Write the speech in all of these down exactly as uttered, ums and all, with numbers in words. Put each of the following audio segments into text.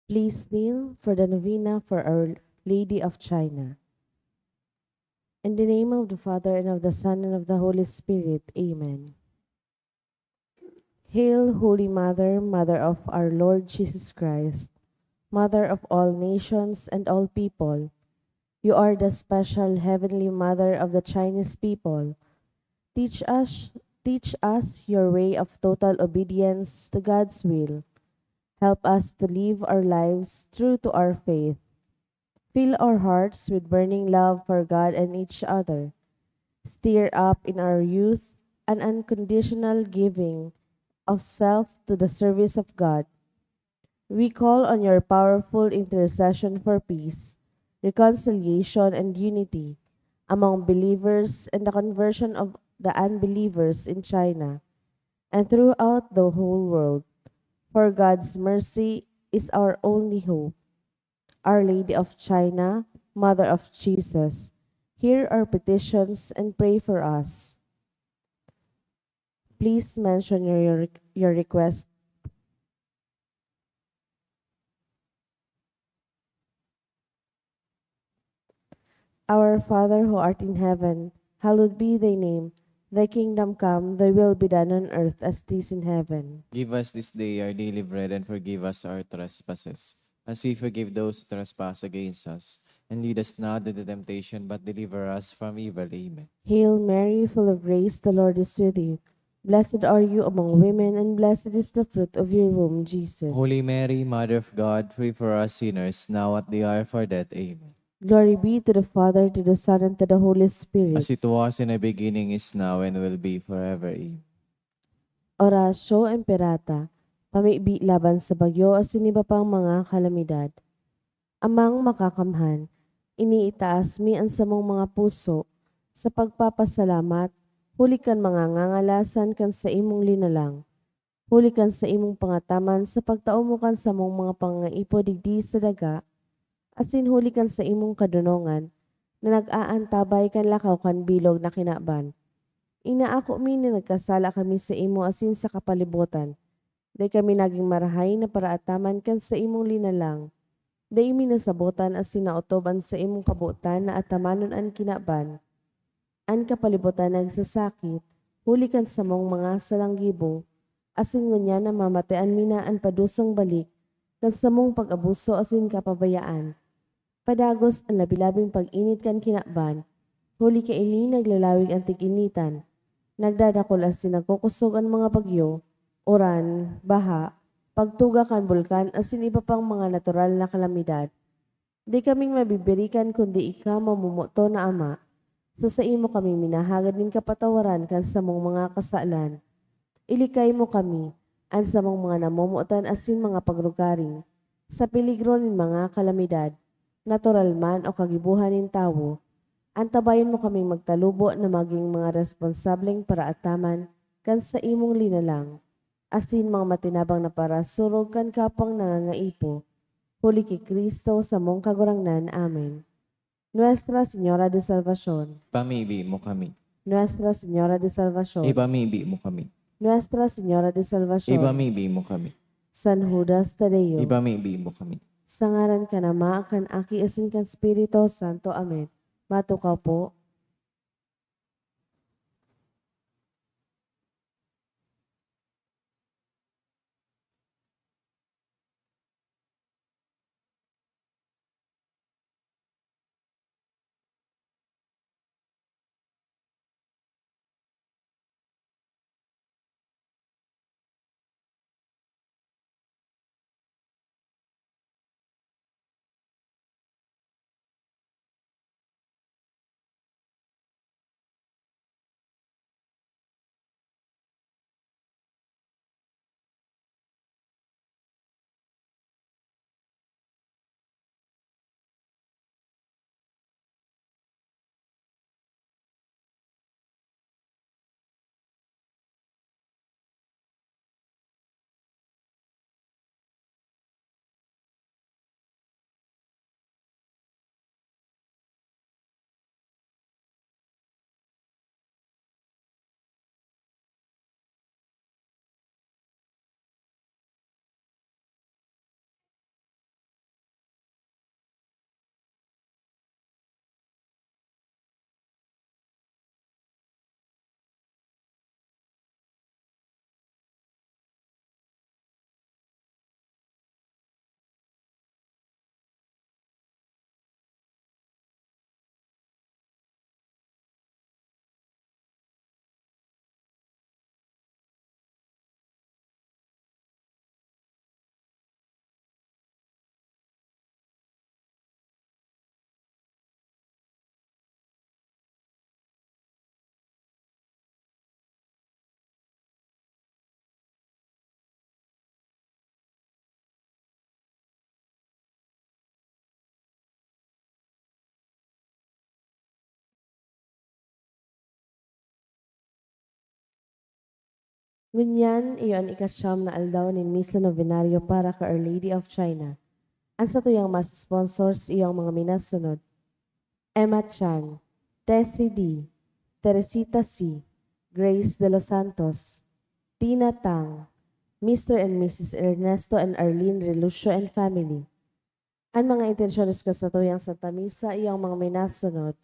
Please kneel for the novena for Our Lady of China. In the name of the Father, and of the Son, and of the Holy Spirit. Amen. Hail, Holy Mother, Mother of our Lord Jesus Christ, Mother of all nations and all people. You are the special heavenly mother of the Chinese people. Teach us, teach us your way of total obedience to God's will. Help us to live our lives true to our faith. Fill our hearts with burning love for God and each other. Stir up in our youth an unconditional giving of self to the service of God. We call on your powerful intercession for peace, reconciliation, and unity among believers and the conversion of the unbelievers in China and throughout the whole world. For God's mercy is our only hope. Our Lady of China, Mother of Jesus, hear our petitions and pray for us. Please mention your, your, your request. Our Father who art in heaven, hallowed be thy name. Thy kingdom come, thy will be done on earth as it is in heaven. Give us this day our daily bread, and forgive us our trespasses, as we forgive those who trespass against us. And lead us not into temptation, but deliver us from evil. Amen. Hail Mary, full of grace, the Lord is with you. Blessed are you among women, and blessed is the fruit of your womb, Jesus. Holy Mary, Mother of God, pray for us sinners, now at the hour of our death. Amen. Glory be to the Father, to the Son, and to the Holy Spirit. As it was in the beginning, is now, and will be forever. Amen. Oratio Imperata, pamibi laban sa bagyo asin iba pang mga kalamidad. Amang Makakamhan, iniitaas mi an samong mga puso sa pagpapasalamat huli kan mga ngangalasan kan saimong linalang, huli kan saimong pangataman sa pagtao mo kan samong mga pangangaipo digdi sa daga, asin huli kan saimong kadonongan na nag-aantabay kan lakaw kan bilog na kinaban. Inaako mi na nagkasala kami saimo asin sa kapalibotan. Dai kami nagin marahay na paraataman kan saimong linalang. Dai mi nasabotan asin naotob an saimong kabotan na atamanon an kinaban. An kapalibotan nagsasakit huli kan samong mga sarang gibo, asin ngunyan namamatean mi na an padusang balik kan samong pag-abuso asin kapabayaan. Padagos an labi-labing pag-init kan kinaban, huli kaini naglalawig an tig-initan, nagdadakul asin nagkukosog an mga bagyo, uran, baha, pagtuga kan bulkan asin iba pang mga natural na kalamidad. Di kaming mabibirikan kundi ika, mamomoton na Ama. Sa saimo kami minahagad nin kapatawaran kan samong mga kasalan. Ilikay mo kami, an samong mga namomotan asin mga pagrugaring, sa peligro nin mga kalamidad, natural man o kagibohan nin tawo. Antabayan mo kaming magtalubo na magin mga responsableng paraataman kan saimong linalang, asin mga matinabang na parasurog kan kapwang nangangaipo. Huli ki Cristo, samong Kagurangnan. Amen. Nuestra Señora de Salvacion. Ipamibi mo kami. Nuestra Señora de Salvacion. Ipamibi mo kami. Nuestra Señora de Salvacion. Ipamibi mo kami. San Judas Tadeo. Ipamibi mo kami. Sa ngaran kan Ama, kan Aki, asin kan Espiritu Santo. Amen. Matukaw po. Ngunyan, iyo an ikasyam na aldaw nin Misa Novenario para kan Our Lady of China. An satuyang Mass sponsors iyo ang mga minasunod: Emma Chan, Tessie D, Teresita C, Grace de los Santos, Tina Tang, Mister and Missus Ernesto and Arlene Relucio and family. An mga intensyones kan satuyang Santa Misa iyo ang mga minasunod: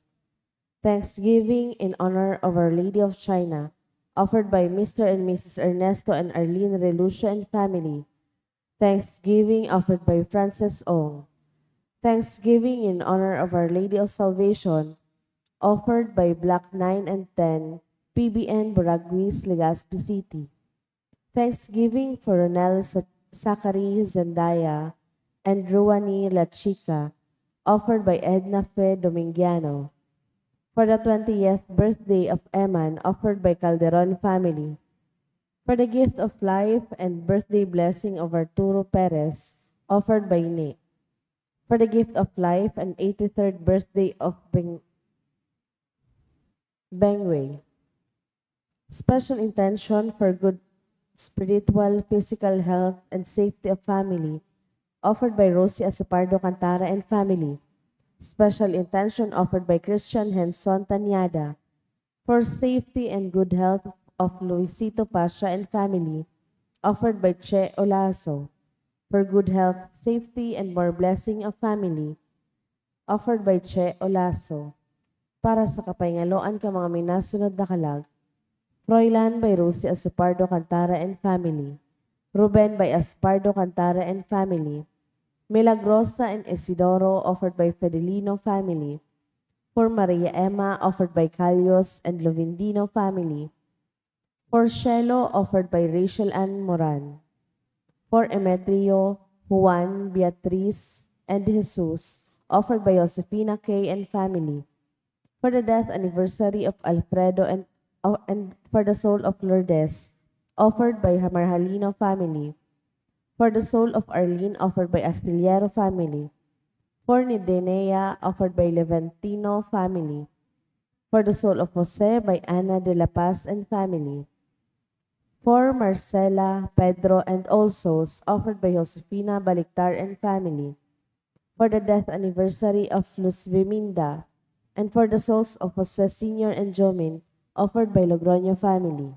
Thanksgiving in honor of Our Lady of China, offered by Mister and Missus Ernesto and Arlene Relucio and family. Thanksgiving offered by Francis Ong. Thanksgiving in honor of Our Lady of Salvation, offered by Block nine and ten, P B N Buraguis, Legazpi City. Thanksgiving for Ronel Sa-, Zachary Zendaya and Ruani La Chica, offered by Edna Fe Domingiano. For the twentieth birthday of Eman, offered by Calderon family. For the gift of life and birthday blessing of Arturo Perez, offered by Ni. For the gift of life and eighty-third birthday of Beng-, Bengway. Special intention for good spiritual, physical health, and safety of family, offered by Rosie Asopardo Cantara and family. Special intention offered by Christian Henson Tanyada. For safety and good health of Luisito Pasha and family, offered by Che Olaso. For good health, safety, and more blessing of family, offered by Che Olaso. Para sa kapahingaloan kan mga minasunod na kalag: Froilan by Rosie Asopardo Cantara and family. Ruben by Asopardo Cantara and family. Milagrosa and Isidoro, offered by Fidelino family. For Maria Emma, offered by Calios and Lovendino family. For Shelo, offered by Rachel Ann Moran. For Emetrio, Juan, Beatriz, and Jesus, offered by Josefina K and family. For the death anniversary of Alfredo and, oh, and for the soul of Lourdes, offered by Marhalino family. For the soul of Arlene, offered by Astillero family. For Nidenea, offered by Levantino family. For the soul of Jose, by Ana de la Paz and family. For Marcela, Pedro, and all souls, offered by Josefina Baliktar and family. For the death anniversary of Luz Viminda, and for the souls of Jose Senior and Jomin, offered by Logroño family.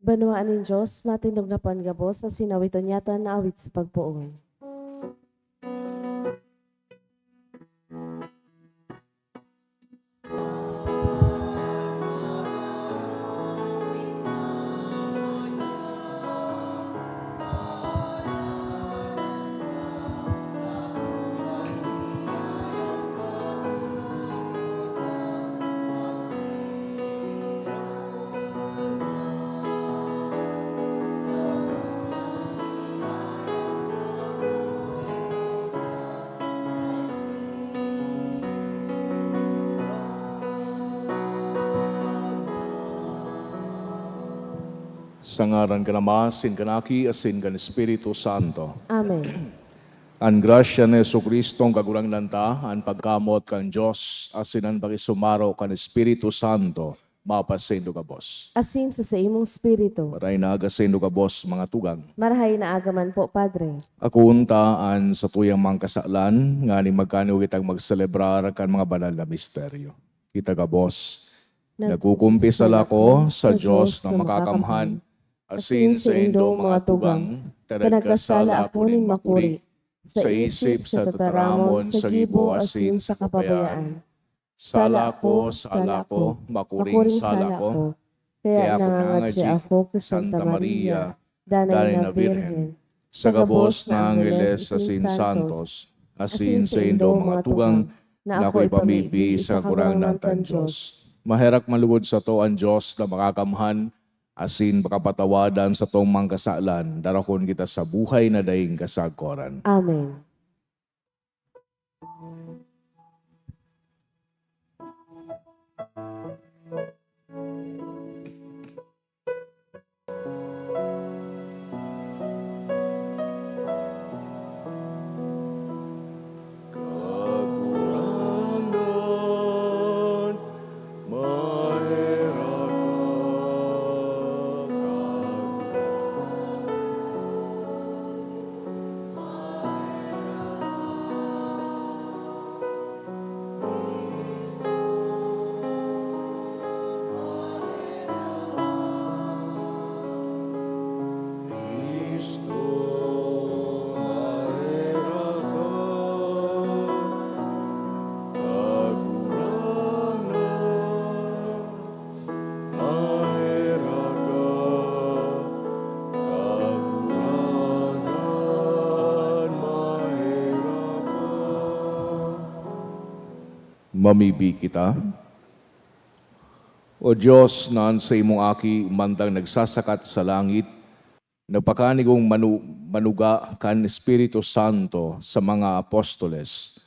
Banwaan nin Dios, matindog na po an gabos, asin awiton niyato an naawit sa pagpoon. Sa ngaran kan Ama, asin kan Aki, asin kan Espiritu Santo. Amen. An grasya ni Jesu-Cristo, an Kagurangnan ta, an pagkamoot kan Dios, asin an pakisumaro kan Espiritu Santo, mapasaindo gabos. Asin sa saimong espiritu. Maray na aga saindo gabos, mga tugang. Marahay na aga man po, Padre. Akoon ta an satuyang mga kasalan, nganing magkaniyo kitang magselebrar kan mga banal na misteryo. Kita gabos, nagkukumpisal ako sa Dios na makakamhan, asin saindo, mga tugang, ta nagkasala ako nin makuri, sa isip, sa tataramon, sa gibo, asin sa kapabayaan. Sala ako, sala ako, makuring sala ako. Kaya nangangadya ako ki Santa Maria, danay na Birhen, sa gabos na angheles asin santos, asin saindo, mga tugang, na ako ipamibi sa Kagurangnan kan Dios. Maherak man lugod sato an Dios na Makakamhan, asin pakapatawadan satong mga kasalan, darahon kita sa buhay na daing kasagkoran. Amen. Kagurangnan, maherak ka, Kagurangnan. Mamibi kita. O Dios, na an saimong Aki, mantang nagsasakat sa langit, nagpakanigong manu-, manuga kan Espiritu Santo sa mga apostoles,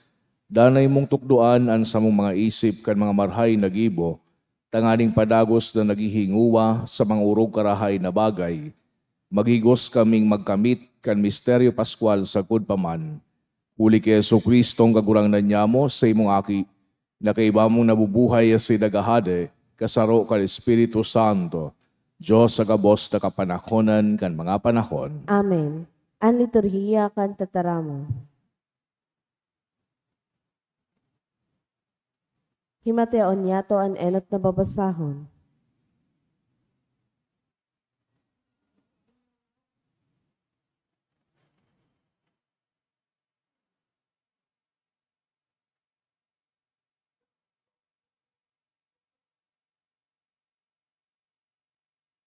danay mong tukdoan an samong mga isip kan mga marahay na gibo, tanganing padagos na naghihingowa sa mga orog karahay na bagay, magigos kaming magkamit kan misteryo paskwal sagkod pa man. Huli ki Jesu-Cristong Kagurangnan nyamo, saimong Aki, na kaiba mong nabubuhay asin naghahade, kasaro kan Espiritu Santo, Dios sa gabos na kapanahonan kan mga panahon. Amen. An liturhiya kan tataramon. Himateon niyato an enot na babasahon.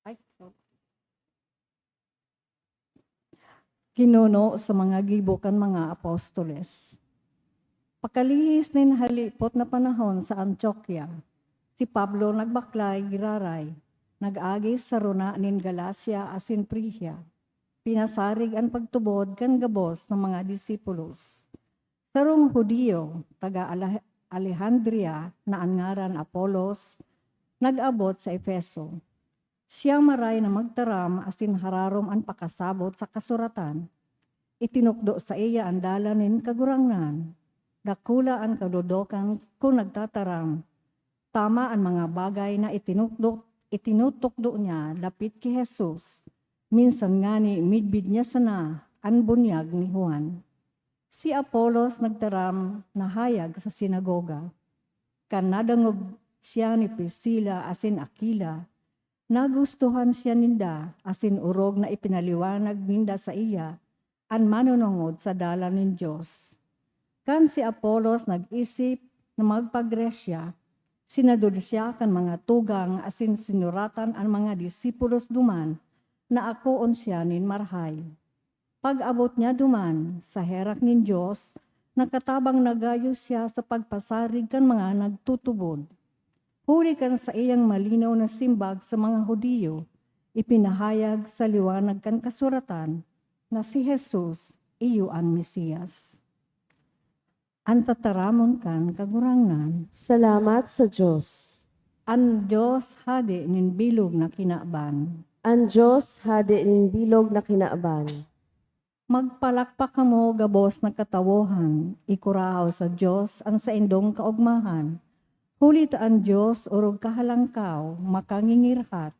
Ay, sorry. Ginuno sa mga gibo kan mga apostoles. Pakalihis nin halipot na panahon sa Antioquia, si Pablo nagbaklay giraray, nag-agi sa rona nin Galacia asin Frigia. Pinasarig an pagtubod kan gabos na mga disipulos. Sarong Judio, taga Ala-, Alejandria, na an ngaran Apolos, nag-abot sa Efeso. Siya maray na magtaram asin hararom an pakasabot sa kasuratan. Itinukdo saiya an dalan nin Kagurangnan. Dakula an kadodokan kun nagtataram tama an mga bagay na itinukdo, itinutukdo niya dapit ki Jesus. Minsan ngani midbid niya sana an bunyag ni Juan. Si Apolos nagtaram na hayag sa sinagoga. Kan nadangog siya ni Priscila asin Aquila, Nagustuhan siya ninda, asin orog na ipinaliwanag ninda saiya an manunongod sa dalan nin Dios. Kan si Apolos nag-isip na magpa-Grecia, sinadod siya kan mga tugang asin sinuratan an mga disipulos duman na akoon siya nin marahay. Pag-abot niya duman, sa herak nin Dios, nakatabang na gayo siya sa pagpasarig kan mga nagtutubod. Huli kan saiyang malinaw na simbag sa mga Judio, ipinahayag sa liwanag kan kasuratan na si Jesus iyo an Mesias. An tataramon kan Kagurangnan. Salamat sa Dios. An Dios Hade nin bilog na kinaban. An Dios Hade nin bilog na kinaban. Magpalakpak kamo gabos na katawohan, ikurahaw sa Dios an saindong kaogmahan. Huli ta an Dios orog kahalangkaw, makangingirhat,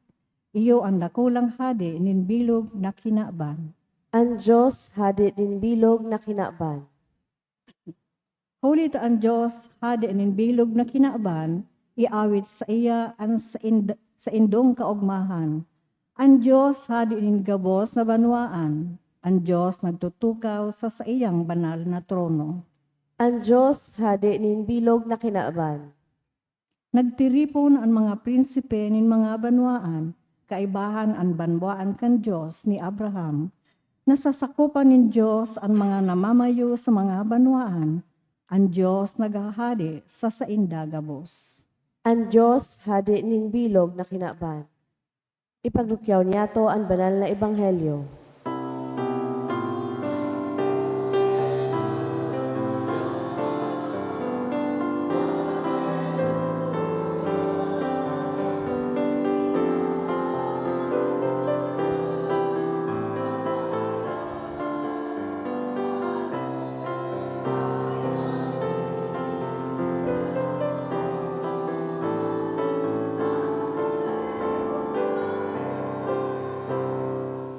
iyo an dakulang Hade nin bilog na kinaban. An Dios Hade nin bilog na kinaban. Huli ta an Dios Hade nin bilog na kinaban, iawit saiya an saind-, saindong kaogmahan. An Dios Hade nin gabos na banwaan, an Dios nagtutukaw sa saiyang banal na trono. An Dios Hade nin bilog na kinaban. Nagtiripon an mga prinsipe nin mga banwaan, kaibahan an banwaan kan Dios ni Abraham. Nasasakopan nin Dios an mga namamayo sa mga banwaan. An Dios naghahade sa sainda gabos. An Dios Hade nin bilog na kinaban. Ipagrukyaw niyato an banal na ebanghelyo.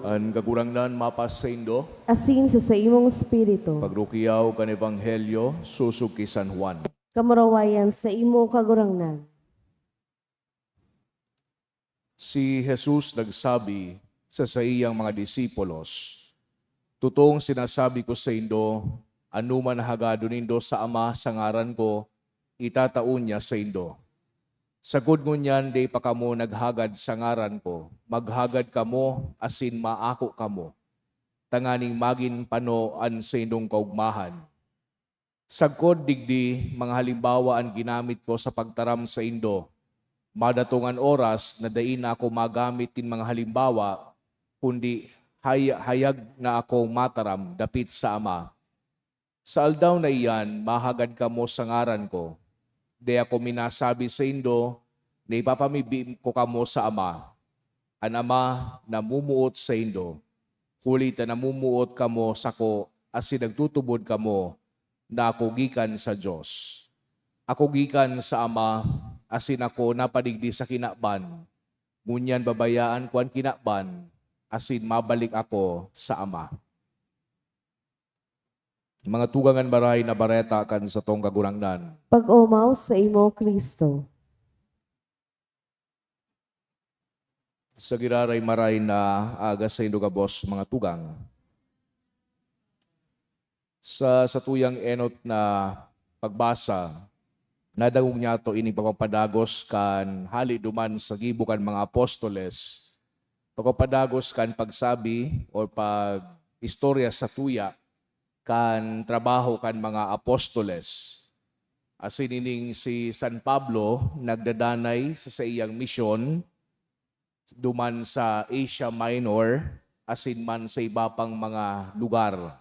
An Kagurangnan mapasaindo. Asin sa saimong espiritu. Pagrukiyaw kan Ebanghelyo sosog ki San Juan. Kamurawayan saimo, Kagurangnan. Si Jesus nagsabi sa saiyang mga disipulos, "Totoong sinasabi ko saindo, anoman na hagadon nindo sa Ama sa ngaran ko, itatao niya saindo. Sagkod ngunyan dai pa kamo naghagad sa ngaran ko, maghagad kamo asin maako kamo, tanganing magin pano an saindong kaogmahan." Sagkod digdi, mga halimbawa an ginamit ko sa pagtaram saindo. Madatong an oras na dai na ako magamit nin mga halimbawa, kundi hay-, hayag na akong mataram dapit sa Ama. Sa aldaw na iyan, mahagad kamo sa ngaran ko. Dai ako minasabi saindo na ipapamibi ko kamo sa Ama. An Ama namumuot saindo, huli ta namumuot kamo sako asin nagtutubod kamo na ako gikan sa Dios. Ako gikan sa Ama, asin ako napadigdi sa kinaban. Ngunyan babayaan ko an kinaban, asin mabalik ako sa Ama. Mga tugang, an Marahay na Bareta kan satong Kagurangnan. Pag-omaw saimo, Cristo. Sa giraray maray na aga saindo gabos, mga tugang. Sa satuyang enot na pagbasa, nadangog niyato ining pagpapadagos kan hale duman sa gibo kan mga apostoles, pagpapadagos kan pagsabi o pag-istorya satuya kan trabaho kan mga apostoles. Asin ining si San Pablo nagdadanay sa saiyang misyon duman sa Asia Minor asin man sa iba pang mga lugar,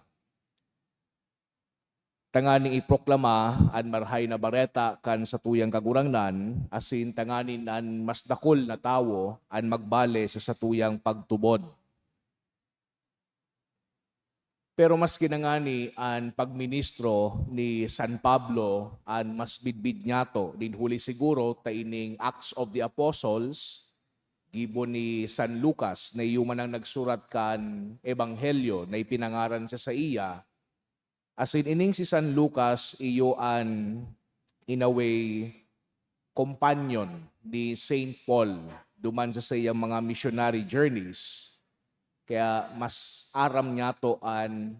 tanganing iproklama an Marahay na Bareta kan satuyang Kagurangnan, asin tanganing an mas dakul na tawo an magbale sa satuyang pagtubod. Pero maski na ngani an pagministro ni San Pablo an mas bidbid niyato, nin huli siguro ta ining Acts of the Apostles, gibo ni San Lucas, na iyo man an nagsurat kan Ebanghelyo na ipinangaran sa saiya. Asin ining si San Lucas, iyo an, in a way, companion ni Saint Paul duman sa saiyang mga missionary journeys. Kaya mas aram niyato an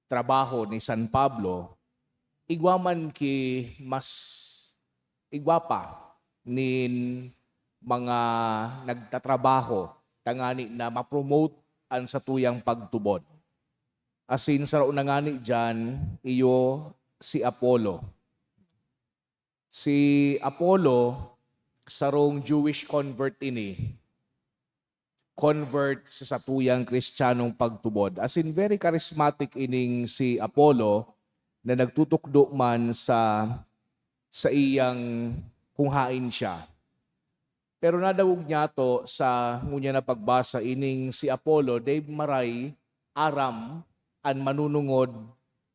trabaho ni San Pablo, igwa man ki mas igwa pa nin mga nagtatrabaho tangani na ma-promote an satuyang pagtubod. Asin saro na ngani diyan, iyo si Apollo. Si Apollo, sarong Jewish convert ini. Convert sa satuyang Kristiyanong pagtubod. As in, very charismatic ining si Apollo na nagtutukdo man sa, sa iyang kung hain siya. Pero nadangog niyato sa ngunyan na pagbasa ining si Apollo, dai maray aram an manunungod,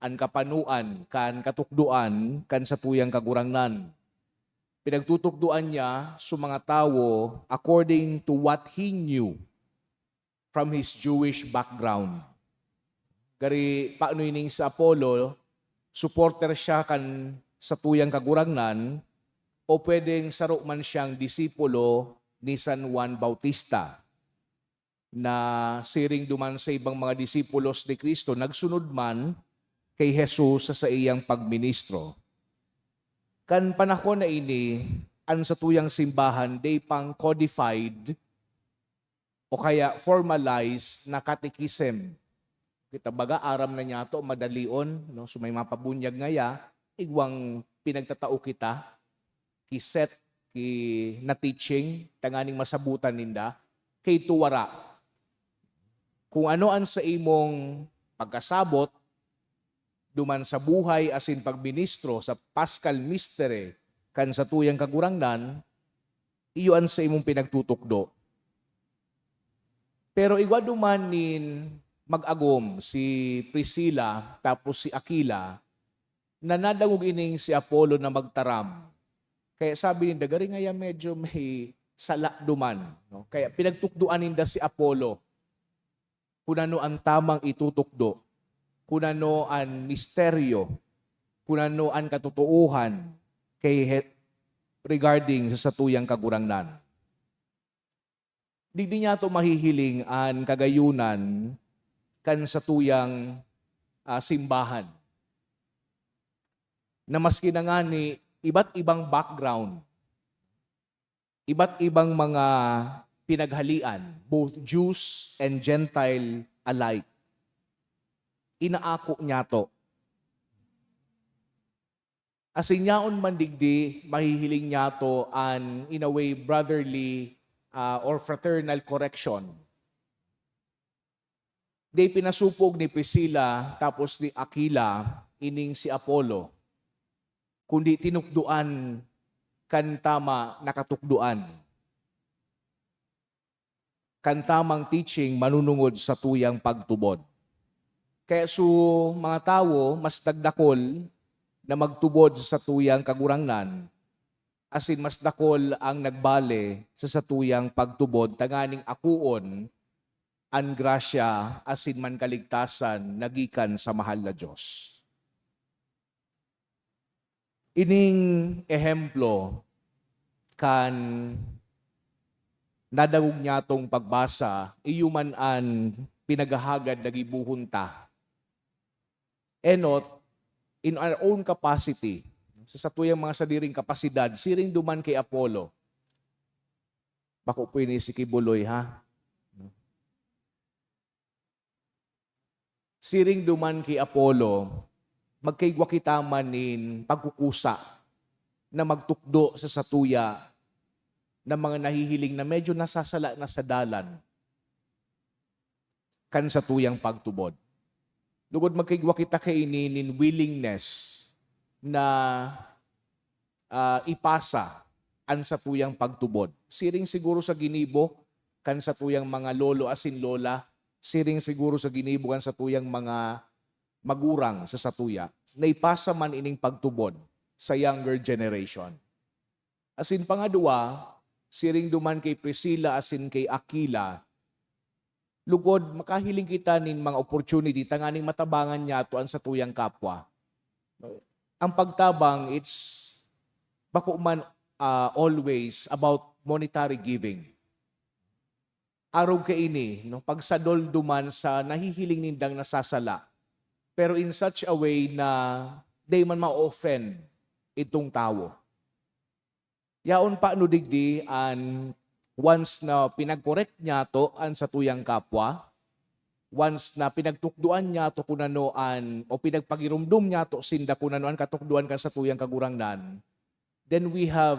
an kapanoan kan katukdoan kan satuyang Kagurangnan. Pinagtutukdoan niya sa mga tawo according to what he knew from his Jewish background. Gari, paano ining si Apollo? Supporter siya kan satuyang Kagurangnan o pwedeng saro man siyang disipulo ni San Juan Bautista na siring duman sa ibang mga disipulos ni Cristo, nagsunod man kay Jesus sa saiyang pagministro. Kan panahon na ini, an satuyang simbahan dai pang codified o kaya formalized na catechism. Kita baga, aram na niyato, madalion, no? So, may mapabunyag ngaya, igwang pinagtatao kita, ki set, ki na teaching, tanganing masabutan ninda, kay tuwara. Kung ano an sa imong pagkasabot, duman sa buhay asin pagministro sa Paschal Mystery kan satuyang Kagurangnan, iyo an sa imong pinagtutukdo. Pero igwa duman nin mag-agom si Priscilla tapos si Aquila, na nadangog ining si Apollo na magtaram. Kaya sabi ninda, "Gari ngaya medyo may sala duman." No? Kaya pinagtukdoan ninda si Apollo kung ano an tamang itutukdo, kung ano an misteryo, kung ano an katotoohan kay he-, regarding sa satuyang Kagurangnan. Digdi niyato mahihiling an kagayunan kan satuyang, ah, simbahan, na maski na ngani iba't ibang background, iba't ibang mga pinaghalian, both Jews and Gentile alike, inaako niyato. Asin yaon man digdi, mahihiling niyato an, in a way, brotherly, ah, or fraternal correction. Di pinasupog ni Priscilla tapos ni Aquila ining si Apollo, kundi tinukdoan kan tama na katukdoan, kan tamang teaching manunungod sa tuyang pagtubod. Kaya su mga tawo mas nagdakol na magtubod sa tuyang Kagurangnan, asin mas dakol ang nagbale sa satuyang pagtubod tanganing akoon an grasya asin man kaligtasan na gikan sa mahal na Dios. Ining ehemplo kan nadangog niyatong pagbasa, iyo man an pinaghahagad na gibohon ta. Enot, in our own capacity, sa satuyang mga sadiring kapasidad, siring duman ki Apollo. Bako po ini si Kibuloy, ha? Siring duman ki Apollo, magkaigwa kita man nin pagkukusa na magtukdo sa satuya na mga nahihiling na medyo nasasala na sa dalan kan satuyang pagtubod. Lugod magkaigwa kita kaini nin willingness na, ah, ipasa an satuyang pagtubod. Siring siguro sa ginibo kan satuyang mga lolo asin lola, siring siguro sa ginibo kan satuyang mga magurang sa satuya, na ipasa man ining pagtubod sa younger generation. Asin pangadwa, siring duman ki Priscilla asin ki Aquila, lugod makahiling kita nin mga opportunity tanganing matabangan niyato an satuyang kapwa. Ang pagtabang, it's bako man, ah, always about monetary giving. arog kaini, no, pagsadol duman sa nahihiling nindang nasasala, pero in such a way na di man ma-offend itong tawo. Yaon pa no digdi an once na pinag-correct niyato an satuyang kapwa, once na pinagtukdoan niyato kun ano an, o pinagpagiromdom niyato sinda kun ano an katukdoan kan satuyang Kagurangnan, then we have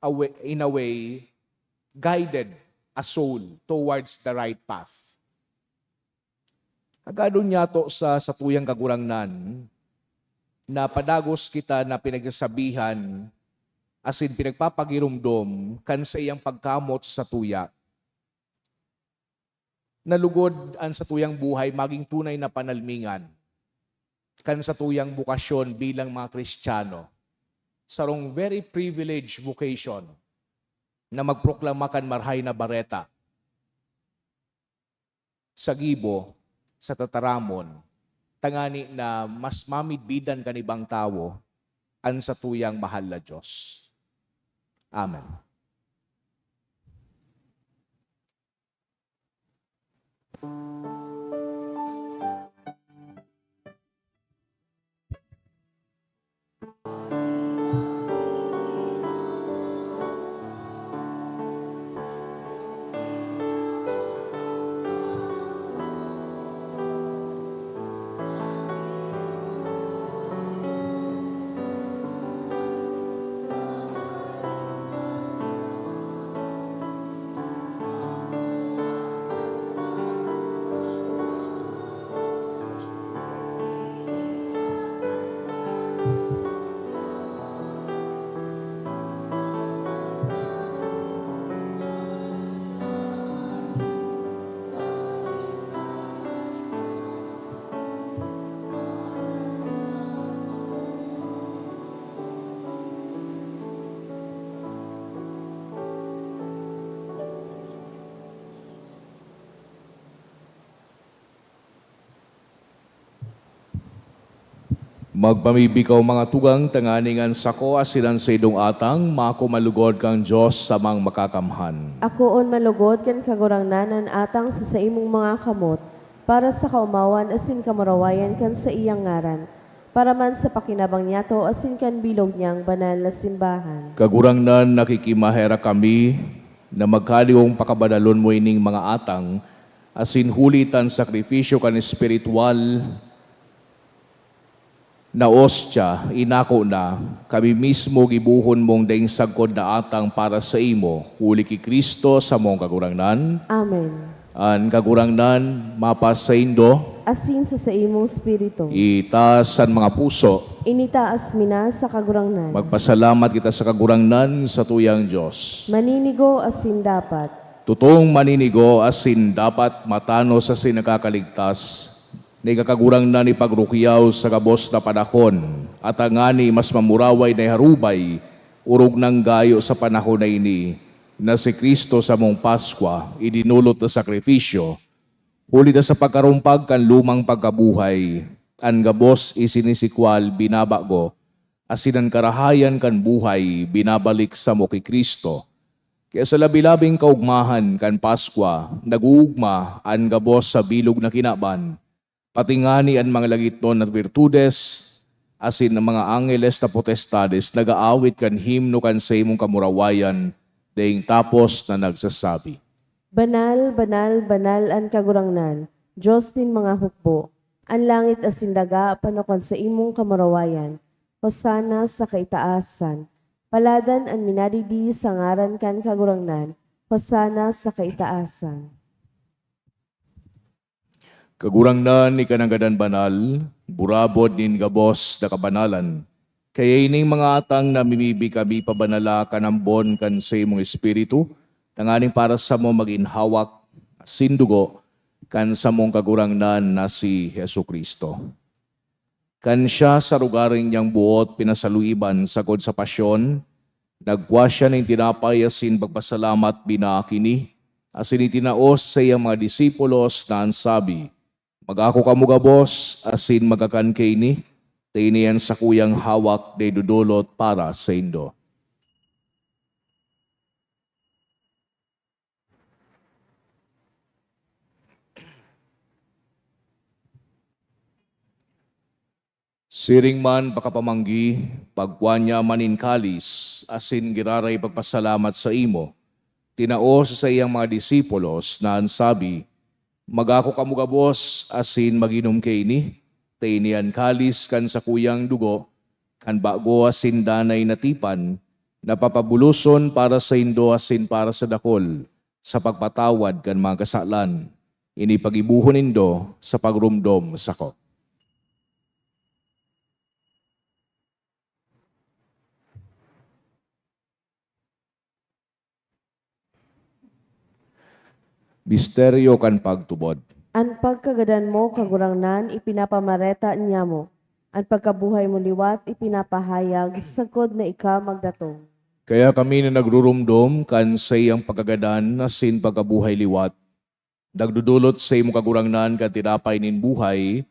a way, in a way, guided a soul towards the right path. Hagadon niyato sa satuyang Kagurangnan na padagos kita na pinagsasabihan asin pinagpapagiromdom kan saiyang pagkamot sa satuya, na lugod an satuyang buhay magin tunay na panalmingan kan satuyang bokasyon bilang mga Kristiyano, sarong very privileged vocation na magproklama kan Marahay na Bareta sa gibo, sa tataramon, tangani na mas mamidbidan kan ibang tawo an satuyang mahal na Dios. Amen. Magpamibi kaw, mga tugang, tanganing an sako asin an saindong atang mako malugod kan Dios samang Makakamhan. Akoon malugod kan Kagurangnan an atang sa saimong mga kamot, para sa kaomawan asin kamurawayan kan saiyang ngaran, para man sa pakinabang niyato asin kan bilog niyang banal na simbahan. Kagurangnan, nakikimaherak kami na magkadigong pakabanalon mo ining mga atang, asin huli ta an sakrifisyo kan espiritual na ostya, inako na, kami mismo gibohon mong daing sagkod na atang para saimo, huli ki Cristo, samong Kagurangnan. Amen. An Kagurangnan mapasaindo. Asin sa saimong espiritu. Itaas an mga puso. Initaas mi na sa Kagurangnan. Magpasalamat kita sa Kagurangnan, satuyang Dios. Maninigo asin dapat. Totong maninigo asin dapat, matanos asin nakakaligtas, na ika, Kagurangnan, ipagrukyaw sa gabos na panahon, at tangani mas mamuraway na iharubay, orog nang gayo sa panahon na ini, na si Cristo samong Paskwa, idinolot na sakrifisyo, huli ta sa pagkarumpag kan lumang pagkabuhay, an gabos isinisikwal binabago, asin an karahayan kan buhay binabalik samo ki Cristo. Kaya sa labi-labing kaogmahan kan Paskwa, nag-oogma an gabos sa bilog na kinaban, pati ngani an mga lagitnon na birtudes asin an mga angeles na potestades nag-aawit kan himno kan saimong kamurawayan, daing tapos na nagsasabi, "Banal, banal, banal an Kagurangnan, Dios nin mga hukbo. An langit asin daga pano kan saimong kamurawayan. Hosana sa kaitaasan. Paladan an minadigdi sa ngaran kan Kagurangnan. Hosana sa kaitaasan." Kagurangnan, ika nanggad an banal, burabod nin gabos na kabanalan. Kaya ining mga atang namimibi kami pabanala kan ambon kan saimong Espiritu, tanganing para samo magin hawak asin dugo kan samong Kagurangnan na si Jesu-Cristo. Kan siya sa rogaring niyang boot pinasaluiban sagkod sa pasyon, nagkua siya nin tinapay asin pagpasalamat, binaak ini, asin itinao sa saiyang mga disipulos na an sabi, "Mag-ako kamo gabos asin magkakan kaini, ta ini an sakuyang hawak na idodolot para saindo." Siring man pakapamanggi, pagkua niya man nin kalis, asin giraray pagpasalamat saimo, tinao sa saiyang mga disipulos na an sabi, "Mag-ako kamo gabos asin mag-inom kaini, ta ini an kalis kan sakuyang dugo, kan bago asin danay na tipan, na papabuloson para saindo asin para sa dakol, sa pagpatawad kan mga kasalan. Ini paggibohon nindo sa pagromdom sako." Misteryo kan pagtubod. An pagkagadan mo, Kagurangnan, ipinapamareta niamo. An pagkabuhay mo liwat, ipinapahayag, sagkod na ika magdatong. Kaya kami na nagruromdom kan saiyang pagkagadan asin pagkabuhay liwat, nagdodolot sa imo, Kagurangnan, kan tinapay nin buhay,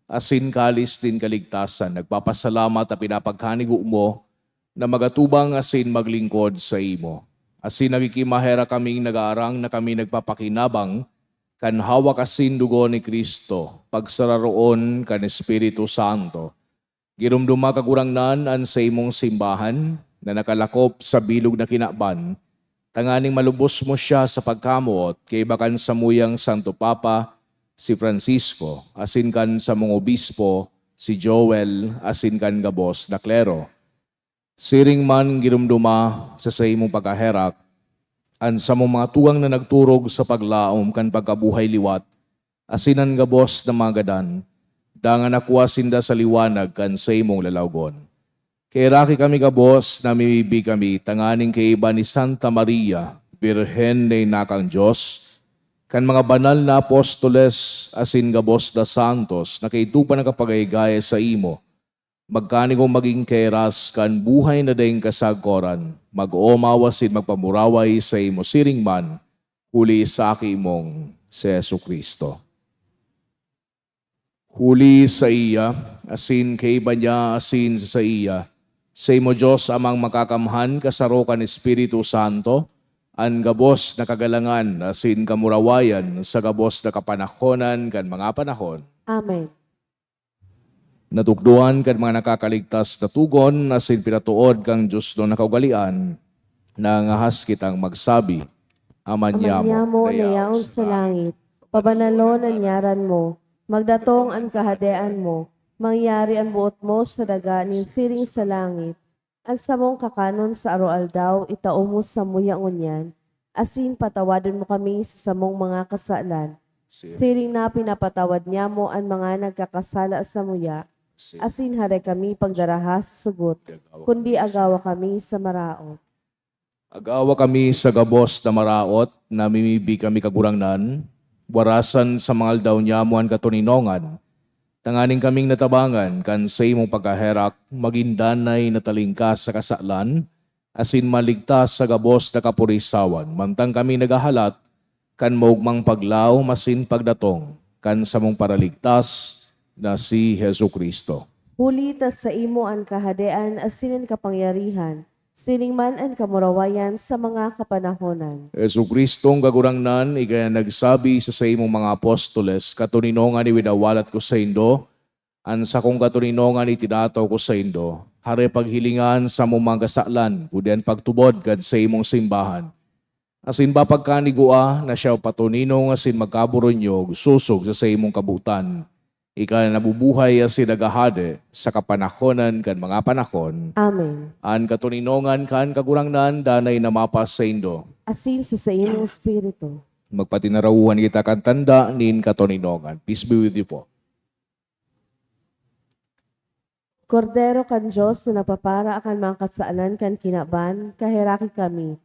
asin kalis nin kaligtasan, nagpapasalamat ta pinapagkanigo mo na magatubang asin maglingkod saimo. Asin nagkikimaherak kaming nagaarang na kami nagpapakinabang kan hawak asin dugo ni Cristo, pagsararoon kan Espiritu Santo. Giromdoma, Kagurangnan, an saimong simbahan na nakalakop sa bilog na kinaban, tanganing malubos mo siya sa pagkamoot kaiba kan samuyang Santo Papa, si Francisco, asin kan samong obispo, si Joel, asin kan gabos na klero. Siring man giromdoma sa saimong pagkaherak an samong mga tugang na nagturog sa paglaom kan pagkabuhay liwat, asin an gabos na mga gadan, dangan nakua sinda sa liwanag kan saimong lalawgon. Kaheraki kami gabos, namimibi kami, tanganing kaiba ni Santa Maria, Birhen na ina kan Dios, kan mga banal na apostoles, asin gabos na santos na kaidto pa nakapagayagaya saimo, magkanigong magin kahiras kan buhay na daing kasagkoran, mag-omaw asin magpamuraway saimo siring man, huli sa Aki mong si Jesu-Cristo. Huli saiya, asin kaiba niya, asin sa saiya, saimo, Dios Amang Makakamhan, kasaro kan Espiritu Santo, an gabos na kagalangan asin kamurawayan sa gabos na kapanahonan kan mga panahon. Amen. Natukdoan kan mga nakakaligtas na togon asin pinatood kan diosnon na kaugalean, nangangahas kitang magsabi, Ama Ama niamo niamo na na yaon yaon sa sa langit, pabanalon an ngaran mo, magdatong an kahadean mo, mangyari an boot mo sa daga nin siring sa langit. An samong kakanon sa aroaldaw itao mo samuya ngunyan, asin patawadon mo kami sa samong mga kasalan, siring na pinapatawad niamo an mga nagkakasala samuya, asin hare kami pagdaraha sa sugot, kundi agawa kami sa maraot. Agawa kami sa gabos na maraot, namimibi kami, Kagurangnan, warasan sa mga aldaw niamo an katoninongan, tanganing kaming natabangan kan saimong pagkaherak, magin danay na talingkas sa kasalan, asin maligtas sa gabos na kapurisawan, mantang kami naghahalat kan maogmang paglaom asin pagdatong kan samong Paraligtas na si Jesu-Cristo. Huli ta saimo an kahadean asin an kapangyarihan, sining man an kamurawayan sa mga kapanahonan. Jesu-Cristong Kagurangnan, ika na nagsabi sa saimong mga apostoles, "Katoninongan iwinawalat ko saindo, an sakong katoninongan itinataw ko saindo." Hare paghilinga an samong mga kasalan, kundi an pagtubod kan saimong simbahan. Asin ba pagkanigua na siya patoninong asin magkaburunyog sosog sa saimong kabotan, ika na nabubuhay asin naghahade sa kapanahonan kan mga panahon. Amen. An katoninongan kan Kagurangnan danay na mapasaindo. Asin sa saimong espiritu. Magpatinarauhan kita kan tanda nin katoninongan. Peace be with you po. Kordero kan Dios na nagpapara kan mga kasalan kan kinaban, kaheraki kami.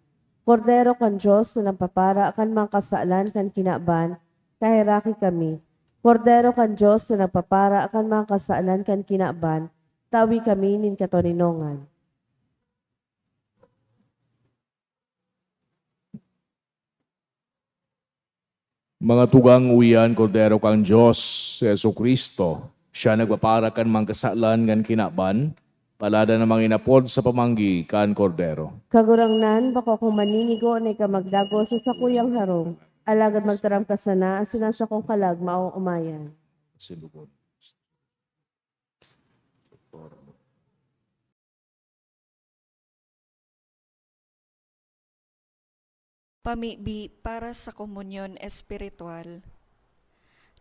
Kordero kan Dios na nagpapara kan mga kasalan kan kinaban, kaheraki kami. Kordero kan Dios na nagpapara kan mga kasalan kan kinaban, tawi kami nin katoninongan. Mga tugang, uya an Kordero kan Dios, si Jesu-Cristo. Siya nagpapara kan mga kasalan kan kinaban, palada na manginapod sa pamanggi kan Kordero. Kagurangnan, bako akong maninigo na ika magdagos sa sakuyang harong, alagad magtaram ka sana, asin an sakong kalag maoomayan. Silugod. Pamibi para sa komunyon espiritual.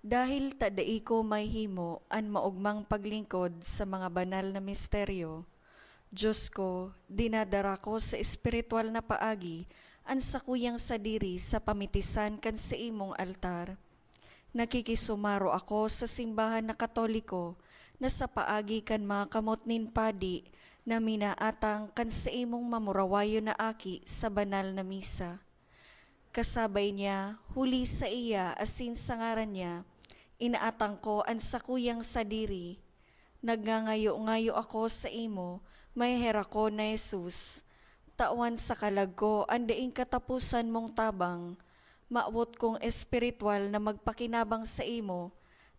Dahil ta dai ko mahimo an maogmang paglingkod sa mga banal na misteryo, Diyos ko, dinadara ko sa espiritual na paagi an sakuyang sadiri sa pamitisan kan saimong altar. Nakikisumaro ako sa simbahan na Katoliko na sa paagi kan mga kamot nin padi na minaatang kan saimong mamurawayon na aki sa banal na misa. Kasabay niya, huli sa iya asin sa ngaran niya, inaatang ko an sakuyang sadiri. Nagngangayo-ngayo ako saimo, maheherakon na Jesus. Tawan sa kalag ko an daing kataposan mong tabang. Mawot kong espiritual na magpakinabang saimo,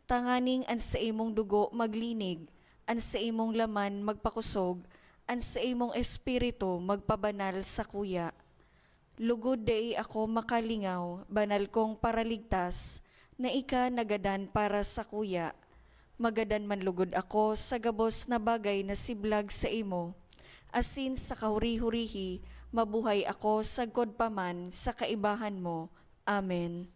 tanganing an saimong dugo maglinig, an saimong laman magpakosog, an saimong espiritu magpabanal sakuya. Lugod dai ako makalingaw, banal kong Paraligtas, na ika nagadan para sakuya. Magadan man lugod ako sa gabos na bagay na siblag saimo, asin sa kahuri-hurihi, mabuhay ako sagkod pa man sa kaibahan mo. Amen.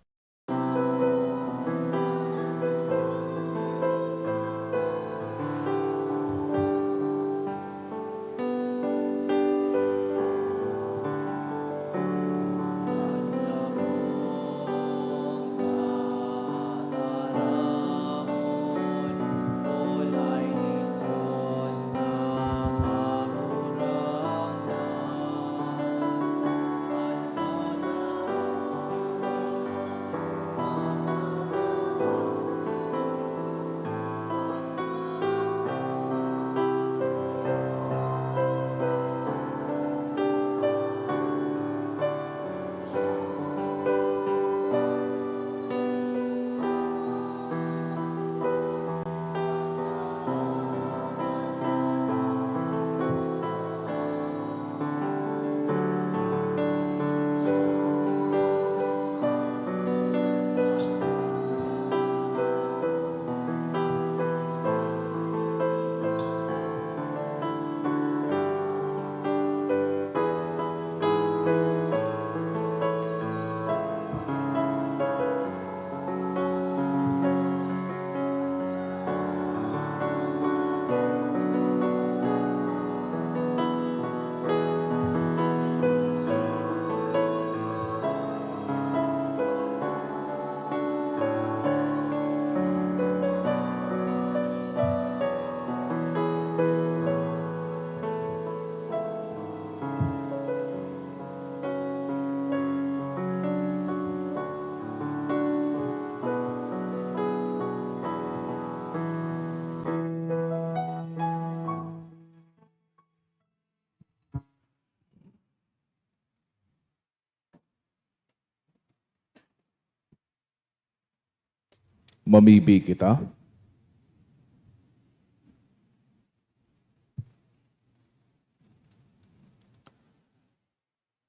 Mamibi kita.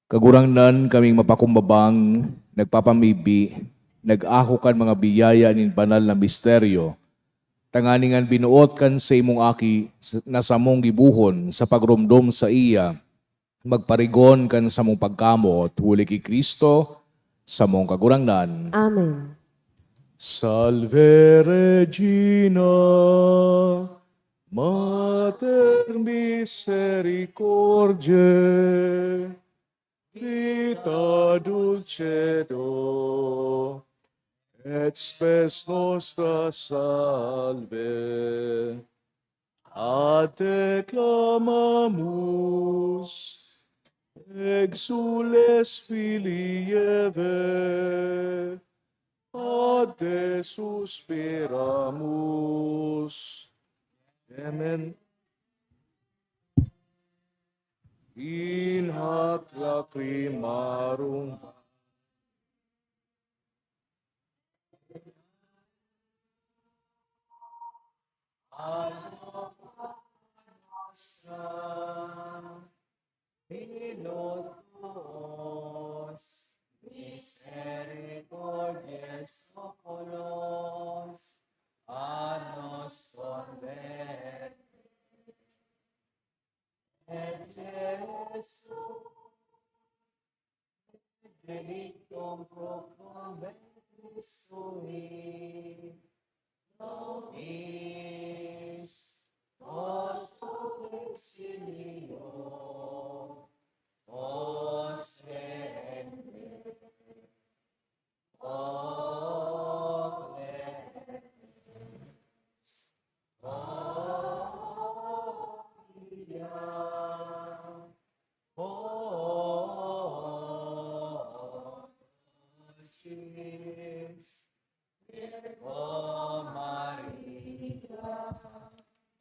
Kagurangnan, kaming mapakumbabang, nagpapamibi, nag-ako kan mga biyaya nin banal na misteryo, tanganing an binuot kan saimong Aki s-, na samong gibohon sa pagromdom saiya, magparigon kan samong pagkamot, huli ki Cristo, samong Kagurangnan. Amen. Salve Regina, Mater misericordiae, vita dulcedo, et spes nostra salve. Ad te clamamus, exsules filii Hevae, ad te suspiramus. Amen. In hac lacrimarum Minutos misericordiae oculos, a nos converti Benedictum proconvexui nobis, post exilio, post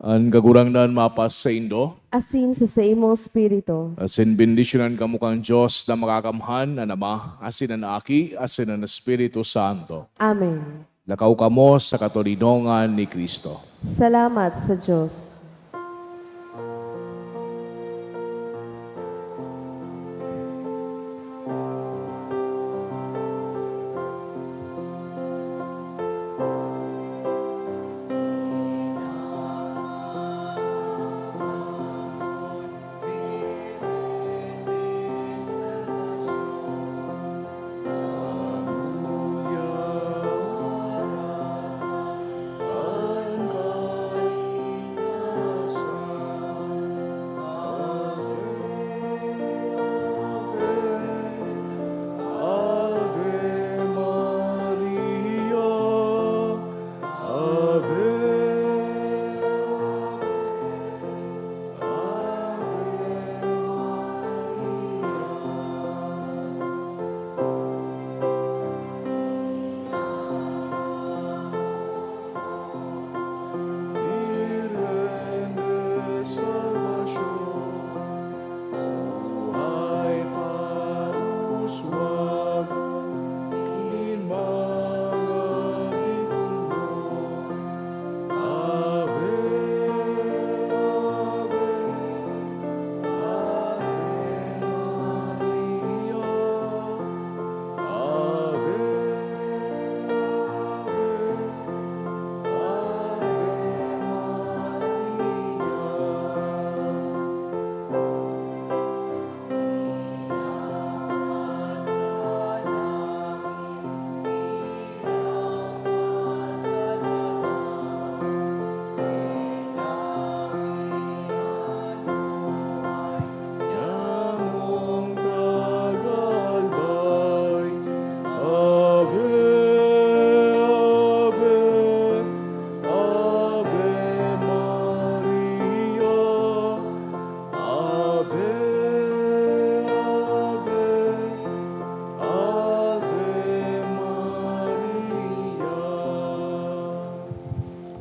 An Kagurangnan mapasaindo. Asin sa saimong espiritu. Asin bendisyonan kamo kan Dios na Makakamhan, an Ama, asin an Aki, asin an Espiritu Santo. Amen. Lakaw kamo sa katoninongan ni Cristo. Salamat sa Dios.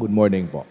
Good morning po.